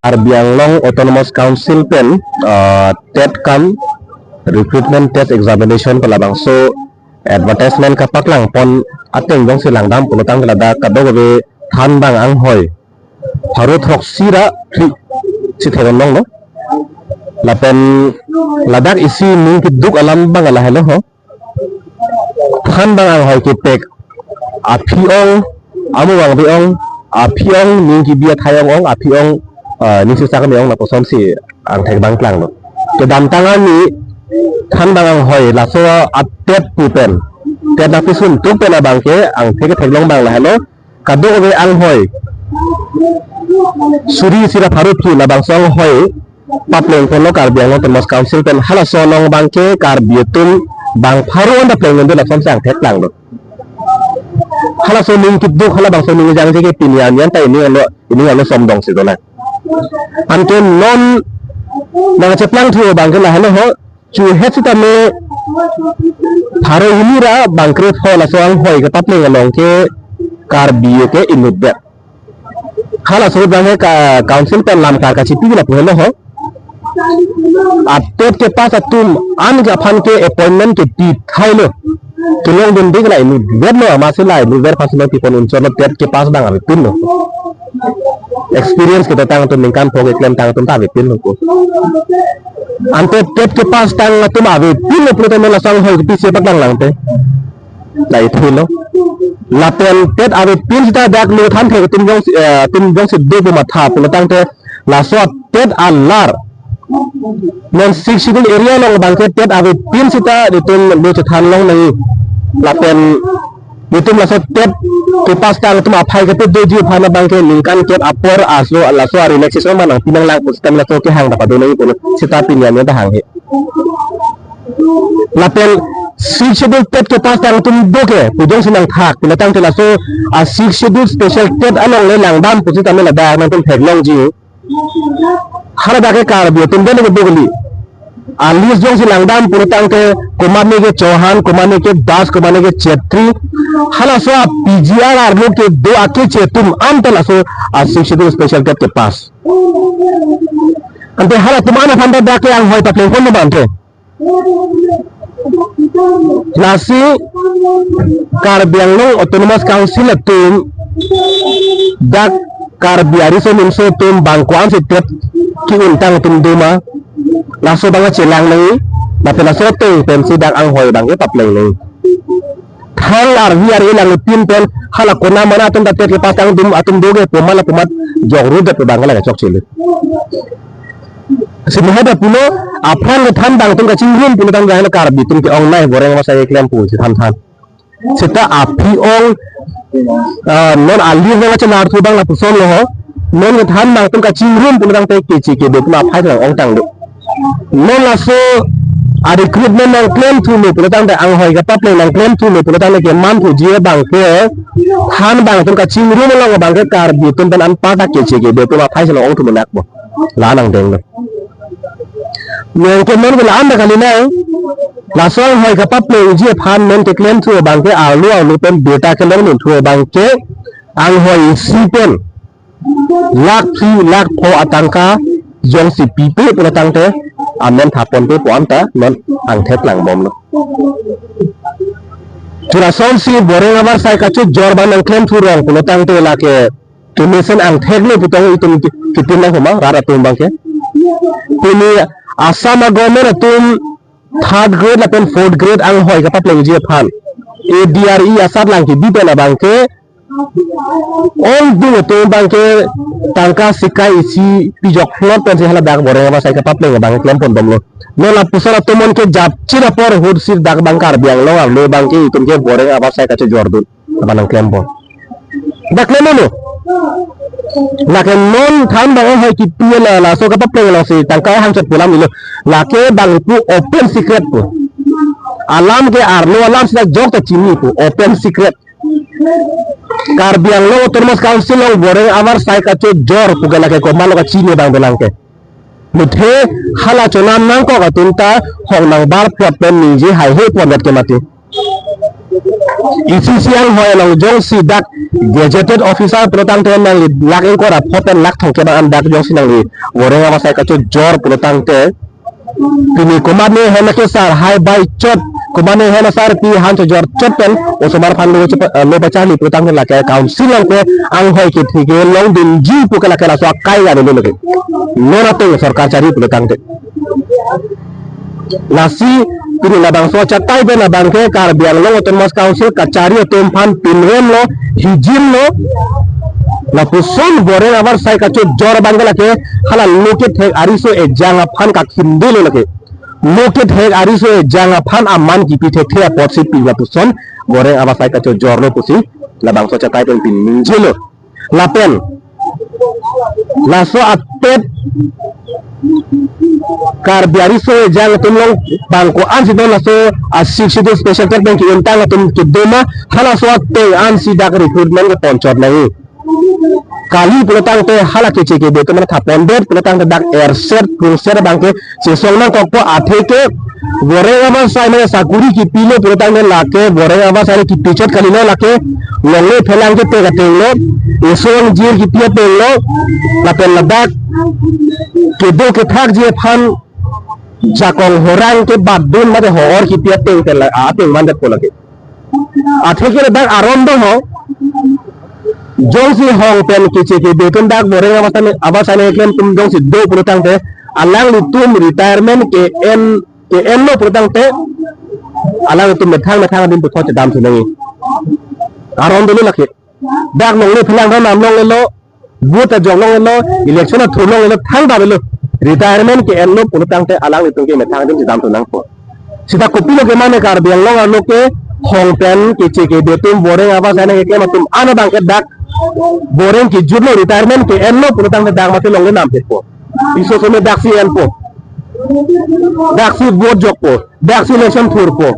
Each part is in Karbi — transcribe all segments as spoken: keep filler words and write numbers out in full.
Karbi Anglong Autonomous Council pen, ah, TET cum recruitment test examination pen labangso advertisement kapaklang pon ateng jongsi langdam pulotangte ladak kadokave thanbang anghoi pharo throksi ra phli si theklong lo. Lapen ladak isi ning keduk alam abang lahelo ho. Thanbang anghoi kepek aphi ong, amu vangve ong, aphi ong ning kebi athai ong ong, aphi ong, ah, ning sirsak me ong, lapuson si angthek abang klanglo. Kedamtang arni thanbang anghoi laso a-TET pu pen, TET nangpisun tuk pen abangke angthek ketheklong abang lahelo. Kadokave anghoi suri isi ra pharo phli labangso anghoi papleng ponlo Karbi Anglong Autonomous Council pen. Halaso along abangke Karbi atum bang pharo anta pleng nonde lapuson si angthek klanglo. Halaso ning keduk, halabangso ning jangje ke pini arni anta ining arlo, ining arlo somdong si dolang. Anke non nangcheplangthu abangke lahelo ho, chuhet sitame pharo hini ra bang krepho laso anghoi kepapleng along ke Karbi ke inutdet. Halaso abangke ka council pen lam kar kachipi lapu helo ho. A-TET kepass atum an ke aphan ke appointment kepi thailo. Kelongdunde ke la inutvet lo, amatsi la inutvet aphan si nangpipon unchotlo, TET kepass abang avepinlo. Experience kedotang atum, ningkan pho keklemtang atum ta avepinlo ko. Ante TET kepass tang atum avepinlo pulote non laso anghoi kepisi paklanglang te. La ithilo. Lapen TET avepin seta dak lo than thek atum jongsi, eh, atum jongsi do pu matha pulotangte laso TET alar. Non Sixth Schedule area along abangke TET avepin seta itum lo chethan longnang. Lapen itum laso TET kepass tang atum aphai kepet doji aphan abangke ningkan kep apor aso laso a-relaxation abang nangpi nanglang pu seta laso kehang ta padonang pu seta pini arni ta hanghe. Lapen Sixth Schedule TET kepass tang atum do ke pu jongsi nangthak pulotangte laso a-Sixth Schedule special TET along le langdam pu sitame ladak nangtum theklongji. Haladak ke Karbi atum dele kedo kali. A-list jongsi langdam pulotangte komatne ke Chauhan, komatne ke Das, komatne ke Chetri. Halaso a-PGR arlo kedo akeche atum anta laso a-Sixth Schedule special TET kepass. Ante halatum an aphan ta dak ke anghoi papleng pon abang te. Lasi Karbi Anglong Autonomous Council atum dak Karbi ariso nimso atum bang ko-an si TET ke-untang atum do ma, laso abang chelang nangji, lapen laso ateng pensi dak anghoi abangke papleng nangji. Thang arvi ari langpin pen hala konat mana atum ta TET kepass tang atum, atum do ke pu ma lapu mat jokru det abang ke lake chokchele. Simi hada pulo aphrang kethanbang atum kachingrum pulotangte Karbi atum ke-ongnei boreng amasai keklem pu si thanthan. Seta aphi ong, ah, non a-list nangchelarthu abang lapuson lo ho. Non kethanbang atum kachingrum pulotangte keche kebe atum aphai nang-ongtang do. Non laso a-recruitment nangklemthu me pulotangte, anghoi kepapleng nangklemthu me pulotangte kemanthuji abangke thanbang atum kachingrum along abangke Karbi atum pen anparta keche kebe atum aphai si nang-ongthu menak bo. La nangdenglo. Nangke non ke la-an ta kali nang. Laso anghoi kepaplengji aphan non keklemthu abangke arlo arlo pen birta kelongdunthur abangke anghoi isi pen lakh phli lakh pho atangka jongsi pipe pulotangte amen thaponpe pu anta non angthek langbomlo. Churasonsi boreng avarsai kachojor abang nangklemthu rong pulotangte lake kemesen angthek le putong itum ki-, kitin lang homa rat atum abangke. Pini Assam a-government atum third grade lapen fourth grade anghoi kepaplengji aphan A D R E asatlang kebi pen abangke ongdung atum abangke tangka sikai isi pijok hlot pensi haladak boreng avarsai kepapleng abang klemponbomlo. Non lapuson atum non ke japchit apor ahut si dak abang Karbi Anglong arlo abangke itum ke boreng avarsai kachojordun abang nangklembom. Dak klem lo. Lake non thanbang anghoi kipi la laso kepapleng alongsi tangka hangchot pu alam ilo. Lake abang pu open secret pu. Alam ke arlo alam si dak jok ta chini pu open secret. Karbi Anglong Autonomous Council along boreng avarsai kachojor pu ke lake komatlo kachini abang dolang ke. Muthe hala chonam nangkok atum ta hong nangbar plot pen ningje haihe pondet ke mati. Isi si anghoi along jongsi dak gazetted officer pulotangte nangli lakh ingkoi ra pho pen lakh thomkep an dak jongsi nangli voreng avarsai kachojor pulotangte, pini komatne hem ke sar hai bai chot, komatne hem sar pi han chojor chot pen osomar aphan lo chepa-, lo pacharli pulotangte lake council along ke anghoi kethe ke longdunji pu ke lake laso akai ga dolo lake. Non ateng sorkar chari pulotangte. Lasi pini labangso achatai pen abang ke Karbi Anglong Autonomous Council kachari atum aphan pinrem lo, hijim lo. Lapuson voreng avarsai kachojor abang ke lake hala lo kethek ariso ejang aphan kakhimdelo lake. Lo kethek ariso ejang aphan aman kipi thekthe apotsi pi lapuson voreng avarsai kachojor lo pusi labangso achatai pen pini ningjelo. Lapen laso atep Karbi ariso ejang atum along bang ko-an si do laso a Sixth Schedule special attack pen ki-untang atum kedo ma, halaso ateng ansi dak recruitment kepon chot nangji. Kali pulotangte hala keche kebe atum mane thapon det pulotangte dak erset krungset abang ke chesong nangkokpo, athe ke voreng avarsai mane sakuri kipilo pulotangte lake voreng avarsai kipi chot kalilo, lake longle phelang kepi ateng lo, eso angjir kipi ateng lo, lapen ladak kedo kethakji aphan jakong horang kebatdun mate ho-or kipi ateng pen la ateng mandetpo lake. Athe ke ladak aron do ho. Jongsi hong pen keche kebe atum dak voreng avarsai, avarsai keklem atum jongsi do pulotangte alanglitum retirement ke-en, ke-enlo pulotangte alanglitum methang methang adim puthot chedam thu nangji. Aron dolo lake. Dak longle phelang ram nam longlelo, vote ajok longlelo, election athur longlelo, thangta avelo. Retirement ke-enlo pulotangte alanglitum ke methang adim chedam thu nangpo. Seta kopilo ke mane Karbi Anglong arlo ke hong pen keche kebe atum voreng avarsai nangkeklem atum an abang ke dak voreng kejutlo, retirement ke-enlo pulotangte dak mate longle nam thepo. Iso some daksi enpo. Daksi vote jokpo. Daksi election thurpo.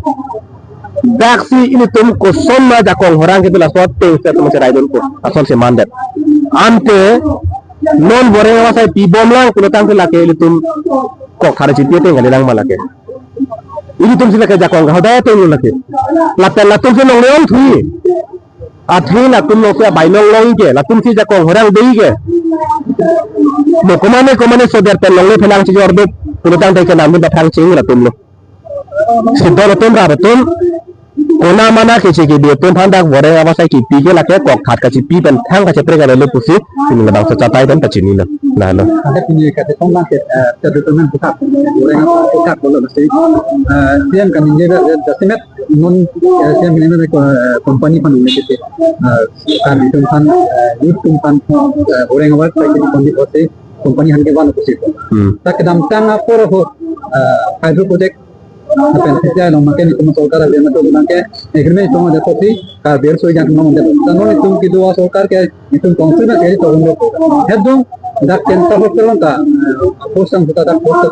Daksi ilitum koson ma jakong horang kepi laso ateng si atum cheraidunpo. Asonsi mandet. Ante non voreng avarsai pibomlang pulotangte lake ilitum kok thar chipi ateng kalilang ma lake. Ilitum si lake jakong kahodai ateng lo lake. Lapen latum si longle ong thuji. Athe latum alongsi abai longlong ke, latum si jakong horang dei ke. Mo komatne komatne soder pen longle phelang chojor do pulotangte ke nam dun pathang ching latum lo. Si do latum ra latum kona mana keche kebe atum aphan dak voreng avarsai kipi ke lake kok khat kachipi pen thang kacheprek avelo pusi pini labangso achatai pen pachinilo. Lalo. Ada pini kate tong bang ke, eh, state government puthak, voreng avarsai puthak bolo nasi. Eh, siang kami je jasemet non, eh, siang kami je, eh, company aphan nang kete, eh, Karbi atum aphan, eh, youth atum aphan, eh, voreng avarsai kiti kondi kote company aphan kevan pusi. Hmm. Ta kedamtang apor ho, eh, hydro project lapen P T I along abang ke netum sorkar abe mato abang ke agreement tong ada kopi Karbi ariso ejang tong ada. Tanglo netum kedo asorkar ke netum council na keri tong ada. Hedong dak kenta hotel ta post ang kita dak post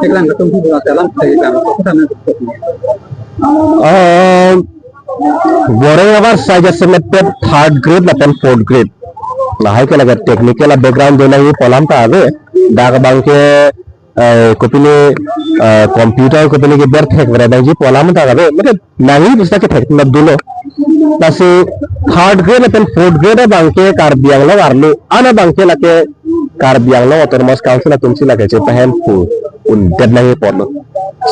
teklang ketum hu la telang te kan ko sana. Eh, voreng avarsai jasemet third grade lapen fourth grade. Lahai ke lake technical background do nangji pu alam ta ave. Dak abang ke eh, kopine, eh, computer kopine ke berthek bera nangji pu alam ta kabe, mane nangji bisa kethek na dolo. Lasi third grade lapen fourth grade abang ke Karbi Anglong arlo an abang ke lake Karbi Anglong Autonomous Council atum si lake chepahem pu undet nangji apotlo.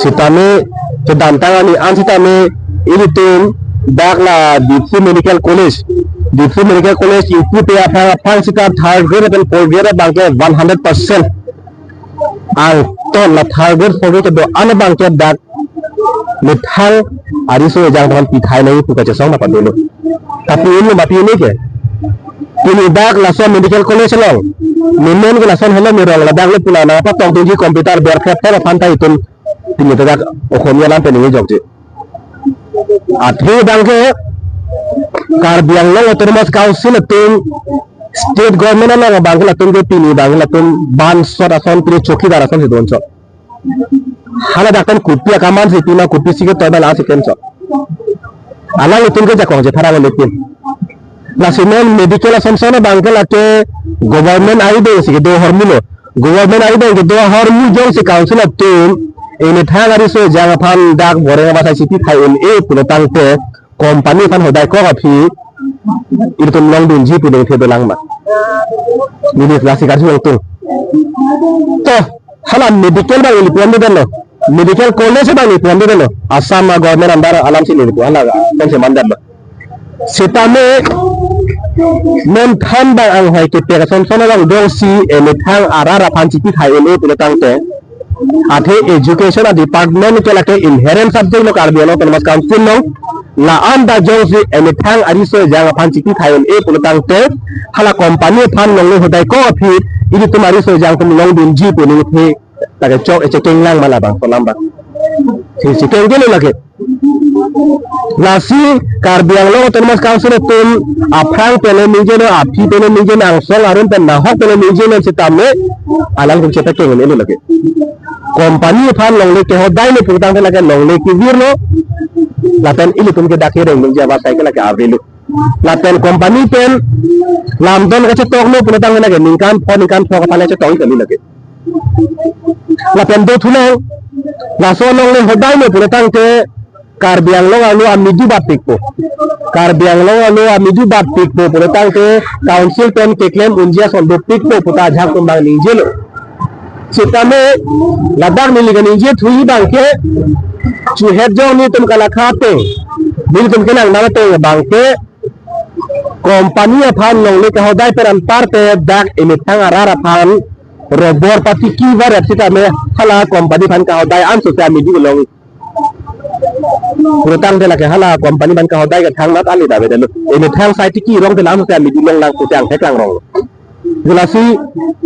Sitame kedamtang ani an sitame ilitum dak la Diphu Medical College, Diphu Medical College ipu pe aphrang aphrang sita third grade lapen fourth grade abang ke one hundred percent angton la third grade fourth grade kedo an abang ke dak methang ariso ejang aphan pithai nangji pu kachesong nangpadolo. Tapi ini mati ini ke. Pini dak laso medical college along. Nemen ke lason helo mirong ladak le pula nangpatongdunji computer berphep phep aphan ta itum pini dak Okhomia alam pen ningje jokji. Athe abang ke Karbi Anglong Autonomous Council atum state government along abang ke latum ke pini abang ke latum bansot ason pini chowkidar ason si donchot. Hala dak pen kopi akaman si pima kopi si ke toibal asi kemchot. Alanglitum ke jakong je phara lekin. Lasi non medical ason son abang ke lake government arideng si kedo ahormu lo. Government arideng kedo ahormu jongsi council atum emethang ariso ejang aphan dak voreng avarsai si pithai un-e pulo tangte company aphan hodai kok aphi ilitum longdunji pu ningthe dolang ma. Neli lasi karjulong tung. To, hala medical abang neli pu-an dolo. Medical college abang neli pu-an dolo. Assam a government under alamsi neli pu hala pensi mandetlo. Sitame non than abang anghoi kepek ason son abang dongsi emethang arat aphan chipi thai un-e pulo tangte, athe education a department ke lake inherent subject lo Karbi Anglong Autonomous Council lo. La-an ta jongsi emethang ariso ejang aphan chipi thai un-e pulo tangte, hala company aphan longle hodai kok aphi ilitum ariso ejang atum longdunji pu ningthe, lake chok echekeng lang ma labang, kolam bang. Si chekeng ke lo lake. Lasi Karbi Anglong Autonomous Council atum aphrang pen le ningjenon, aphi pen le ningjenon, angsong arum pen nahok pen le ningjenon sitame alanglitum chepekeng un-e lo lake. Company aphan longle kehodai lo pulo tangte lake longle kevirlo. Lapen ilitum ke dak kereng ningje abasai ke lake avelo. Lapen company pen lamdon kachetoklo pulo tangte lake ningkan pho ningkan pho aphan le chetok kali lake. Lapen do thulang, laso longle hodai lo pulo tangte Karbi Anglong arlo amidu batpikpo. Karbi Anglong arlo amidu batpikpo pulo tangte council pen keklem unji ason dopikpo puta ajahak atum abang ningjelo. Sitame ladak neli kaningje thuji abang ke, chuhet jong nelitum kalakha ateng, nelitum kenangnam ateng abang ke, company aphan longle kehodai pen anparte dak emethang arat aphan robor patiki varep sitame hala company aphan kehodai anso si amidu long. Pulo tangte lake hala company aphan kehodai ke thangnat ale ta avedetlo. Emethang sai tiki rong te lam si amidu longlang pute angthek langrong. Lasi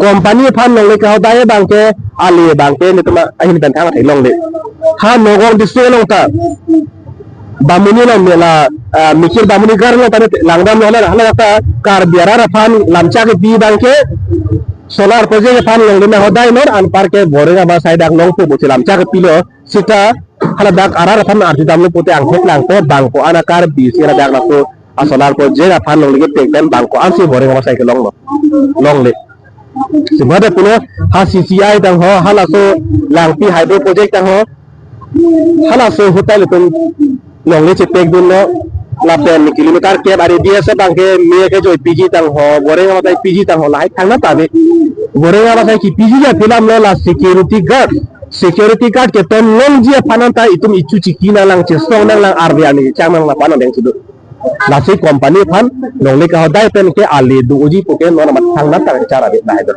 company aphan longle kehodai abang ke ale abang ke nelitum ahin pen thang athai longle. Ha Nagaon district along ta Bamuni along mela, ah, Mikir Bamuni Garh along ta langdamlo, hala hala ta Karbi arat aphan lamchak kepi abang ke solar project aphan longle nanghodai non, anpar ke Boreng abasai dak longpo pusi lamchak kepilo. Sita hala dak arat aphan arju damlo pute angthek langpo, bang ko-an a Karbi si hala dak lapu a solar project aphan longle kepek pen bang ko-an si Boreng abasai kelonglo, longle. Sibade pulo ha C C I tang ho, halaso Langpi hydro project tang ho, halaso ahut ta ilitum longle chepekdunlo. Lapen kilometer kep ari D S F abang ke me kejoi piji tang ho, Boreng abasai piji tang ho, lahai thangnat ave. Boreng abasai kepiji aphi alam lo la security guard. Security guard keton longji aphan anta itum ichu chiki nanglang, chesong nanglang, arve arni chang nanglang aphan adeng sudu. Lasi company aphan longle kehodai pen ke ale do-oji pu ke non amat thangnat ta kechar ave, lahai do.